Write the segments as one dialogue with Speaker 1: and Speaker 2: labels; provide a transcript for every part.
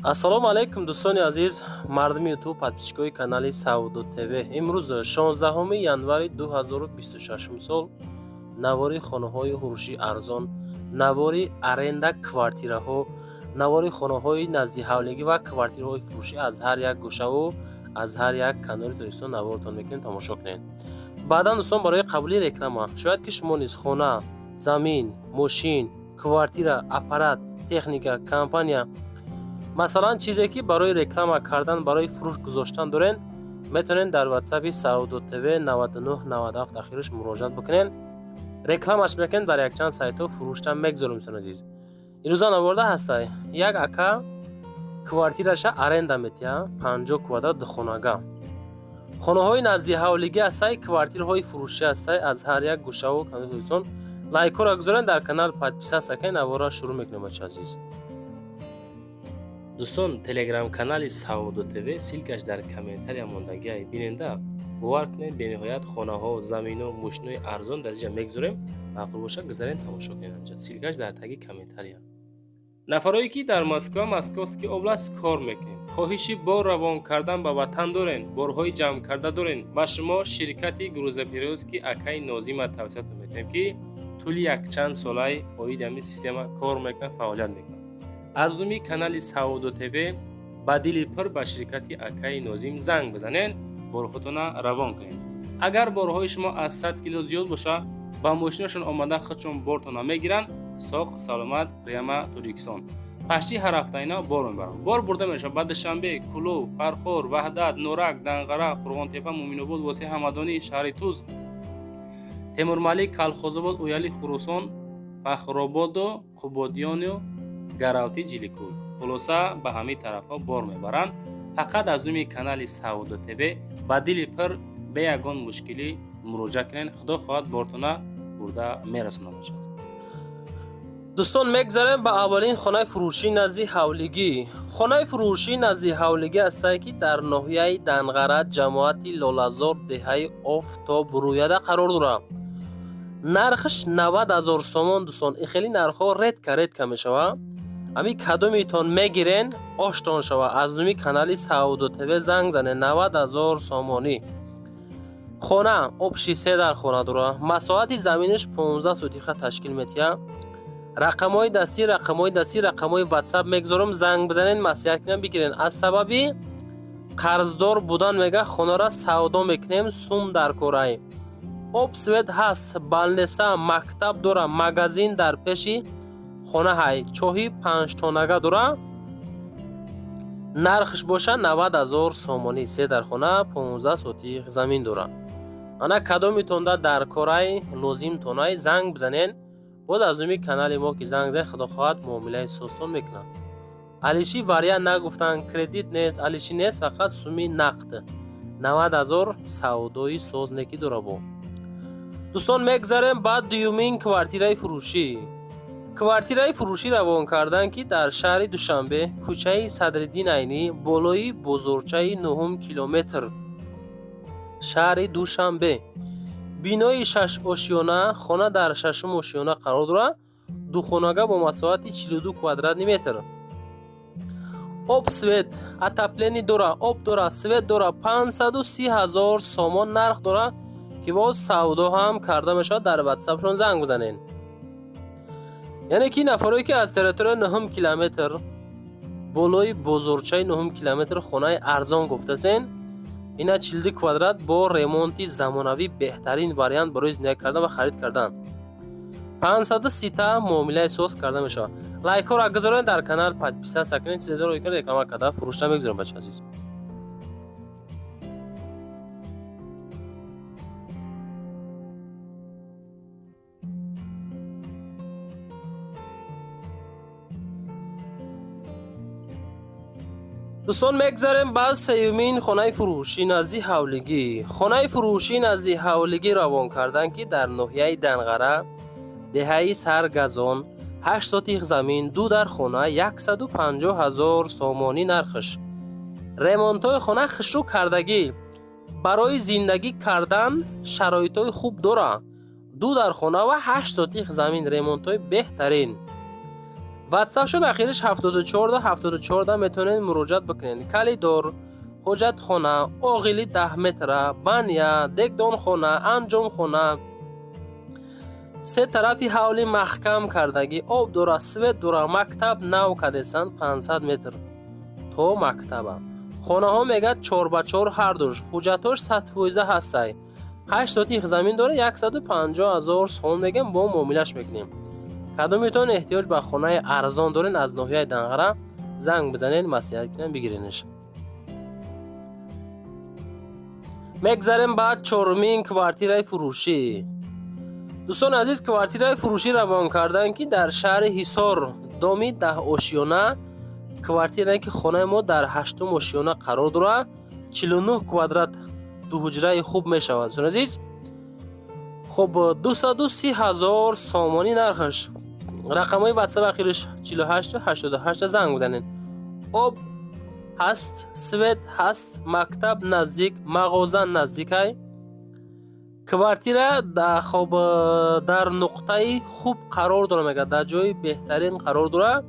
Speaker 1: Ассалому алайкум, дӯстони азиз, мардуми Ютуб, подписчикои канали Савдо ТВ. Имрӯз 16 январи 2026 сол, навори хонаҳои фурӯши арзон, навори аренда квартираҳо, навори хонаҳои наздиҳавлигӣ ва квартираҳои фурӯшӣ аз ҳар як гӯшаву аз ҳар як канори Тоҷикистон наворотон мекунем, тамошо кунед. Баъдан, дӯстон, барои қабули реклама, шояд ки шумо низ хона, замин, мошин, квартира, аппарат, техника, компания, масалан, чизе ки барои реклама кардан, барои фурӯш гузоштан дорен, метавонед дар ватсапи Савдо ТВ 9997 ахираш муроҷиат бикунед. Рекламаш мекунед, бар якчанд сайтҳо фурӯштан мегузорем. Дӯстони азиз, ирӯза наворда ҳастай, як ака квартираша аренда метиҳа, 50 квадрат, духонага, хонаҳои наздиҳавлигӣ ҳастай, квартираҳои фурӯшӣ ҳастай аз ҳар як гӯшаву канори Тоҷикистон. Лайкҳоро гузоред, дар канал подписаться кунед. Наворро шурӯъ мекунем, бача азиз. Дӯстон, телеграм-канали Савдо ТВ, ссылкаш дар комментария мондагиай, биненда. Бовар кунед, бениҳоят хонаҳо, замино, мошинои арзон дар инҷа мегузорем. Маъқул бошад, гузарен, тамошо кунед. Анҷа ссылкаш дар таги комментария. Нафарое ки дар Москва, Московский область кор мекунед, хоҳиши бор равон кардан ба ватан дорен, борҳои ҷамъкарда дорен, ба шумо ширкати грузоперевозки акаи Нозима тавсиятон метиҳем, ки тӯли якчанд солаи оиди ҳамин система кор мекунад, фаъолият мекунад. Аз номи канали Савдо ТВ ба дили пур ба ширкати акаи Нозим занг бизанед, борҳотона равон кунед. Агар борҳои шумо аз 100 кило зиёд боша, ба мошинашон омада, худшон бортона мегиранд, соқ саломат прямо Тоҷикистон. Пашти ҳар ҳафта ина бор мебаранд. Бор бурда мешавад ба Душанбе, Кӯлоб, Фархор, Ваҳдат, Норак, Данғара, Қурғонтепа, Муъминобод, Восеъ, Ҳамадонӣ, шаҳри Туз, Темурмалик, Калхозобод, Ояли, Хуросон, Фахрободу Қубодиёну Гаравти, Ҷиликул. Хулоса, ба ҳамин тарафҳо бор мебаранд. Фақат аз номи канали Савдо ТВ ба дили пур, бе ягон мушкилӣ муроҷиат кунед. Худо хоҳад, бортона бурда мерасонад бошад. Дӯстон, мегзарем ба аввалин хонаи фурӯшӣ назди ҳавлигӣ. Хонаи фурӯшӣ назди ҳавлигӣ ҳастае, ки дар ноҳияи Данғара, ҷамоати Лолазор, деҳаи Офтобрӯяда қарор дорад. Нархаш 90 000 сомон. Дӯстон, ин хеле нархҳо редко редко мешавад. Ҳамин кадомитон мегирен, оштон шава. Аз номи канали Савдо ТВ занг занед. 90 000 сомонӣ хона, общий се дар хона дорад, масоҳати заминаш 15 сотиха ташкил метиҳад. Рақамҳои дастӣ, рақамҳои ватсап мегузорам, занг бизанед, маслиҳат кунем, бигирен. Аз сабаби қарздор будан, мега, хонара савдо мекунем, сум дар корай. Об, свет ҳаст, больница, мактаб дора, магазин дар пеши хона ҳай, чоҳи панҷтонага дора. Нархш боша 90 000 сомонӣ, се дар хона, 15 сотих замин дора. Ана кадомитонда дар корай, лозимтонай, занг бизанен. Боз аз номи канали мо ки занг занед, худо хоҳад, муомилаи созтон мекунад. Алиши вариант нагуфтанд, кредит нест, алиши нест, фақат суми нақд. 90 000, савдои соз неки дора. Бо дӯстон, мегзарем ба дуюмин квартираи фурӯшӣ. Квартираи фурӯшӣ равон кардан, ки дар шаҳри Душанбе, кӯчаи Садриддин Айнӣ, болои бозорчаи нуҳум километр, шаҳри Душанбе, бинои шашошёна, хона дар шашум ошёна қарор дорад, духонага бо масоҳати 42 квадратный метр. Об, свет, отопление дора, об дора, свет дора. 530 000 сомон нарх дора, ки боз савдо ҳам карда мешавад. Дар ватсапшон занг бизанед. Яъне ки нафарое ки аз территорияи нуҳум километр, болои бозорчаи нуҳум километр хонаи арзон гуфтасен, ина 42 квадрат бо ремонти замонавӣ, беҳтарин вариант барои зиндагӣ кардан ва харид кардан. 530-та муомилаи соз карда мешавад. Лайкҳоро гузоред, дар канал подписаться кунед. Чизедоро реклама карда, фурӯшта мегузорем, бача азиз. Дӯстон, мегзарем ба сеюмин хонаи фурӯшӣ назди ҳавлигӣ. Хонаи фурӯшӣ назди ҳавлигӣ равон карданд, ки дар ноҳияи Данғара, деҳаи Саргазон, 8 сотих замин, ду дар хона, 150 000 сомонӣ нархш. Ремонтҳои хона хушрӯ кардагӣ, барои зиндагӣ кардан шароитҳои хуб дорад. Ду дар хона ва 8 сотих замин, ремонтҳои беҳтарин. Ватсапшон ахириш 74 74 метавонед муроҷиат бикунед. Калидор, ҳоҷатхона, оғили 10 метра, баня, дегдонхона, анҷомхона, се тарафи ҳавли маҳкам кардагӣ, об дора, свет дора, мактаб нав кадесан, 500 метр то мактаба. Хонаҳо мегӯяд 4 ба 4 ҳардуш, ҳуҷҷатҳош 100% ҳастай. 8 сотих замин дора, 150 000 сом мегӯем, бо муомилаш мекунем. Кадомитон эҳтиёҷ ба хонаи арзон дорен аз ноҳияи Данғара, занг бизанед, маслиҳат кунем, бигиренаш. Мегзарем ба чорумин квартираи фурӯшӣ. Дӯстони азиз, квартираи фурӯшӣ равон карданд, ки дар шаҳри Ҳисор, доми 10 ошёна, квартирае ки хонаи мо дар ҳаштум ошёна қарор дорад, 49 квадрат, дуҳуҷраи хуб мешавад. Дӯстони азиз, хуб, 230 000 сомонӣ нархаш. Рақамҳои ватсап ахириш 48 88, занг бизанед. Об ҳаст, свет ҳаст, мактаб наздик, мағоза наздикай. Квартира хоб дар нуқтаи хуб қарор дорад, мегӯяд, дар ҷои беҳтарин қарор дорад.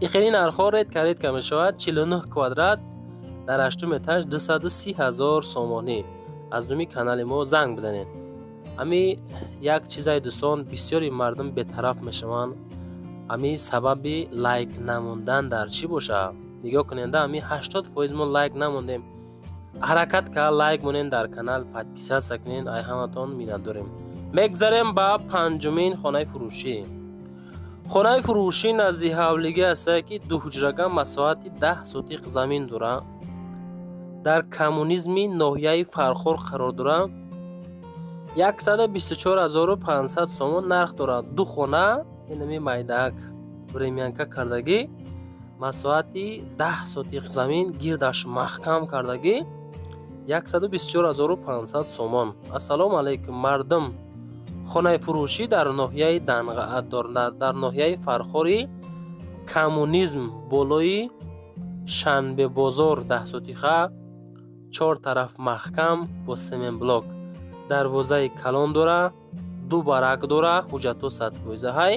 Speaker 1: Ихели нархҳо редко редко мешавад. 49 квадрат дар ҳаштум этаж, 230 000 сомонӣ. Аз номи канали мо занг бизанед. Ами як чизае, дӯстон, бисёри мардум бетараф мешаванд. Ами сабаби лайк намондан дар чӣ бошад? Нигоҳ куненда, ами 80% мо лайк намондем. Ҳаракат ка, лайк монен, дар канал подписаться кунен. Ай ҳаматон миннатдорем. Мегзарем ба панҷумин хонаи фурӯшӣ. Хонаи фурӯшӣ назди ҳавлигӣ ҳастае, ки дуҳуҷрага, масоҳати 10 сотиқ замин дорад, дар Коммунизми ноҳияи Фархор қарор дорад, 124 500 сомон нарх дорад. Ду хона, инами майдаак времянка кардагӣ, масоҳати 10 сотиқ замин, гирдаш маҳкам кардагӣ, 124 500 сомон. Ассалому алайкум, мардум! Хонаи фурӯшӣ дар ноҳияи дар ноҳияи Фархори, Коммунизм, болои Шанбебозор, 10 сотиха, чор тараф маҳкам бо семенблок, дарвозаи калон дора, ду барак дора, ҳуҷҷатҳо 100% ҳай,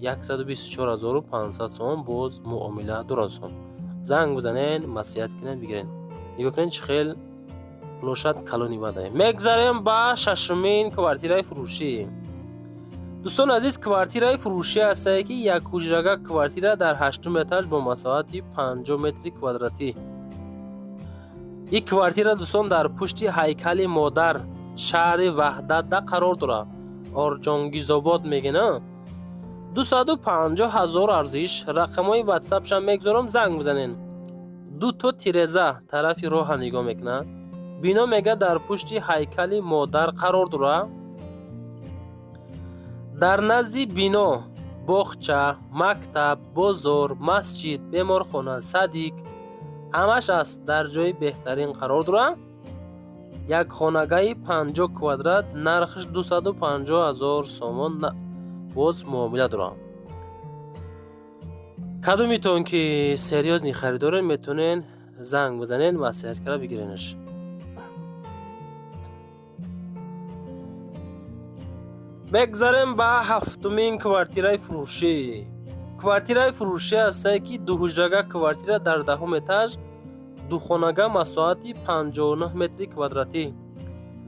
Speaker 1: 124 500 сомон, боз муомила дорад. Сон занг бизанен, маслиҳат кунен, бигирен. Нигоҳ кунед, чӣ хел площадь калони бадай. Мегзарем ба шашумин квартираи фурӯшӣ. Дӯстони азиз, квартираи фурӯшӣ ҳастае, ки як ҳуҷрага квартира дар ҳаштум этаж бо масоҳати 50 метри квадратӣ. Ин квартира, дӯстон, дар пушти ҳайкали модар, шаҳри Ваҳдатда қарор дорад, Орҷонгизобод мегӯна. 250 000 арзиш. Рақамҳои ватсапшам мегузорам, занг бизанен. Ду то тиреза тарафи роҳа нигоҳ мекунад. Бино мега дар пушти ҳайкали модар қарор дорад. Дар назди бино боғча, мактаб, бозор, масҷид, беморхона, садик ҳамаш аст, дар ҷои беҳтарин қарор дорад. Як хонагаи 50 квадрат, нархаш 250 000 сомон, боз муомила дорад. Кадомитон ки серьёзный харидорен, метавонен занг бизанен, маслиҳат карда бигиренаш. Мегзарем ба ҳафтумин квартираи фурӯшӣ. Квартираи фурӯшӣ ҳастае, ки дуҳуҷрага квартира дар 10-ум этаж, духонага, масоҳати 59 метри квадратӣ,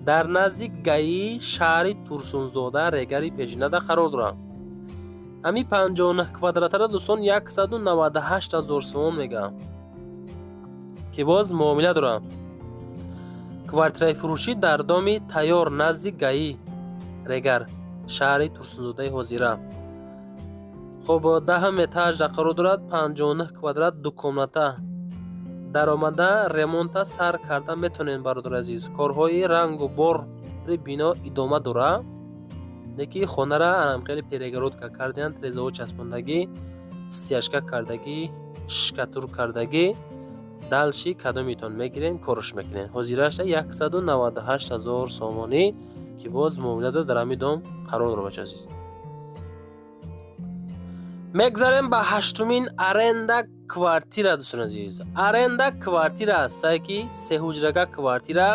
Speaker 1: дар назди ГАИ шаҳри Турсунзода, Регари пешинада қарор дорад. Ҳамин 59 квадратара, дӯстон, 198 000 сомон мегӯям, ки боз муомила дорад. Квартираи фурӯшӣ дар доми тайёр назди ГАИ Регар, шаҳри Турсунзодаи ҳозира. Хуб, 10-ум этажда қарор дорад, 59 квадрат, дукомната. Даромада ремонта сар карда метавонед, бародари азиз. Корҳои рангу бори бино идома дорад, леки хонара анам хеле перегородка кардианд, тирезаҳо часпондагӣ, стяжка кардагӣ, штукатур кардагӣ. Дальше кадомитон мегирем, корш мекунем. Ҳозираша 198 000 сомонӣ, ки боз муомила дорад, дар ҳамин дом қарор дорад, бача азиз. Мегзарем ба ҳаштумин аренда квартира. Дӯстони азиз, аренда квартира ҳастае, ки сеҳуҷрага квартира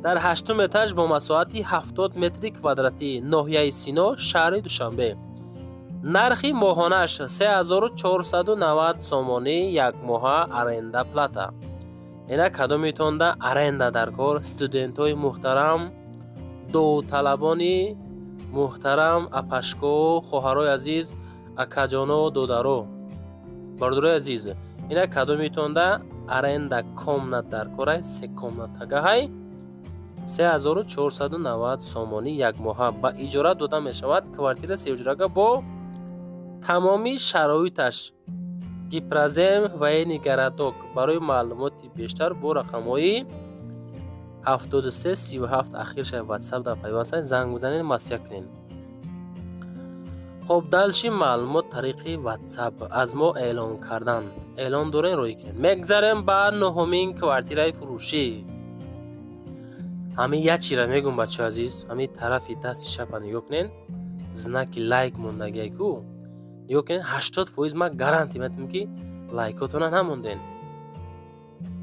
Speaker 1: дар ҳаштум этаж бо масоҳати 70 метри квадратӣ, ноҳияи Сино, шаҳри Душанбе. Нархи моҳонааш 3490 сомонӣ, якмоҳа аренда плата. Ина кадомитонда аренда дар кор, студентҳои муҳтарам, довталабони муҳтарам, апашко, хоҳарои азиз, акаҷоно, додаро, бародарои азиз, ина кадомитонда аренда комнат дар корай, се комнатагаҳай, 3490 сомонӣ якмоҳа ба иҷора дода мешавад. Квартира сеҳуҷрага бо тамоми шароиташ, гипрозем, военный городок. Барои маълумоти бештар бо рақамҳои 73 37 ахирша Ватсап дар пайваст занг бизанед, маслиҳат кунед. Хоб, дальше маълумот тариқи Ватсап аз мо эълон кардан, эълон дорем, роҳӣ кунед. Мегзарем ба нуҳумин квартираи фурӯшӣ. Ҳамин як чира мегӯм, бачаҳо азиз, ҳамин тарафи дасти чапа нигоҳ кунед, знаки лайк мондагиай ку, нигоҳ кунед. 80% ман гарантия метавонам, ки лайкотона намонден.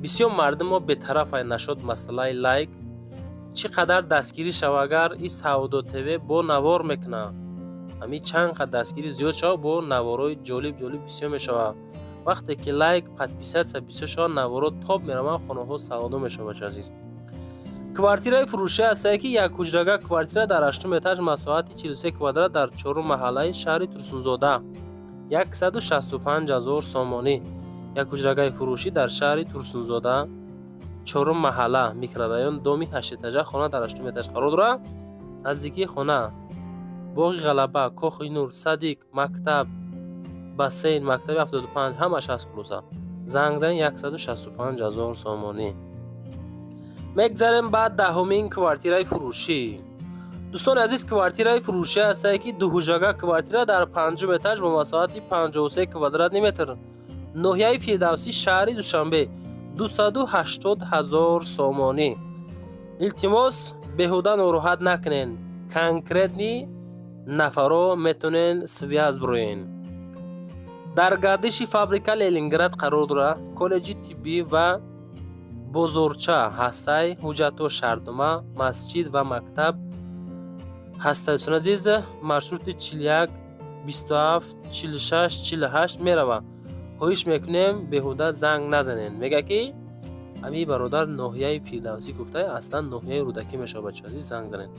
Speaker 1: Бисёр мардум мо бетарафай нашуд масъалаи лайк. Чӣ қадар дастгирӣ шава, агар и Савдо ТВ бо навор мекунад, ҳамин чанд қад дастгирӣ зиёд шава, бо наворои ҷолиб ҷолиб бисёр мешавад. Вақте ки лайк, подписаться бисёр шавад, наворо топ мераванд, хонаҳо савдо мешавад. Бачаҳо азиз, квартираи фурӯшӣ ҳастае, ки якҳуҷрага квартира дар ҳаштум этаж, масоҳати 43 квадрат, дар чорум маҳаллаи шаҳри Турсунзода, 165 000 сомонӣ. Якҳуҷрагаи фурӯшӣ дар шаҳри Турсунзода, чорум маҳалла, микрорайон, доми ҳаштэтажа, хона дар ҳаштум этаж қарор дорад. Наздикии хона боғи Ғалаба, Кохи Нур, садик, мактаб, бассейн, мактаби 75, ҳамаш ҳаст. Хулоса, занг занед, 165 000 сомонӣ. Мегзарем ба 10-умин квартираи фурӯшӣ. Дӯстони азиз, квартираи фурӯшӣ ҳастае, ки дуҳуҷрага квартира дар панҷум этаж бо масоҳати 53 квадратный метр, ноҳияи Фирдавсӣ, шаҳри Душанбе, 280 000 сомонӣ. Илтимос, беҳуда нороҳат накунен, конкретный нафаро метонен связь бироен. Дар гардиши фабрика Ленинград қарор дорад, коллеҷи тиббӣ ва бозорча ҳастай, ҳуҷҷатҳо, шартнома, масҷид ва мактаб ҳастай. Дӯстони азиз, маршрути 41 27 46 48 меравад. Хоҳиш мекунем, беҳуда занг назанед. Мега, ки ҳамин бародар ноҳияи Фирдавсӣ гуфта, аслан ноҳияи Рӯдакӣ мешавад. Бачаҳо азиз, занг занед.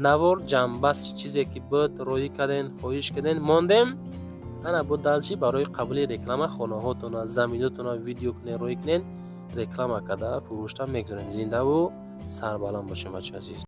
Speaker 1: Навор ҷамъбаст, чизе ки буд, роҳӣ кардем, хоҳиш кардем, мондем. Ана бо дальше барои қабули реклама хонаҳотона, заминотона видео кунед, роҳӣ кунед, реклама карда фурӯшта мегузорем. Зиндаву сарбаланд бошем, бачаҳо азиз.